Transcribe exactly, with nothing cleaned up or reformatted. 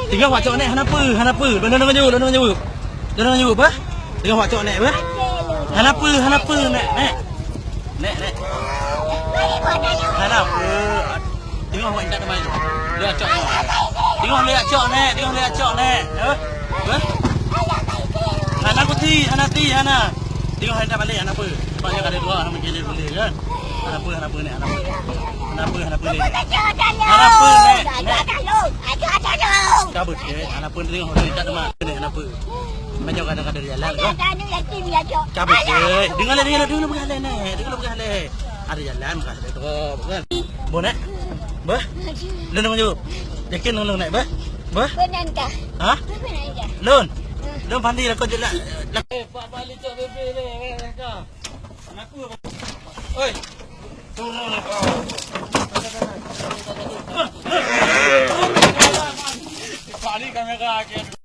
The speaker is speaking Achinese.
Tinggai wak cok nèk, hana peue, hana peue. Lôn deungoe jaweueb, lôn deungoe jaweueb. Lôn deungoe jaweueb, bah. Tinggai wak cok nèk, bah. Hana peue, hana peue, nèk, nèk. Nèk, nèk. Hana peue. Tinggai wak intat teuma. Lôn cok nèk. Tinggai lôn cok nèk, tinggai lôn cok nèk. Hah? Hah? Hana kuti, hana ti, hana. Tinggai intat balek, hana peue. Sebab nyoe ka dua, hana mungkin dia boleh, kan? Hana peue, hana peue, nèk, hana peue. Hana peue, hana peue, nèk. Hana peue, nèk, nèk. Ka beutôi, hana peue, teurimong, hana peue, nèk, hana peue. Meunyoe kadang-kadang jalan, kan? Ka beutôi. Deungoe lé, deungoe lé, deungoe lé, peugah lé, nèk. Deungoe lé, peugah lé. Ada jalan, peugah lé, drop, kan? Boh, nèk? Bah? Lôn deungoe jaweueb. Yakin lôn, nèk, bah? Bah? Hah? Lôn? Lôn pandi lakoe jeulaih. Eh, Pak Bali cok bebe ni, eh, ka. Oi, turun kau. Balik kamera ke.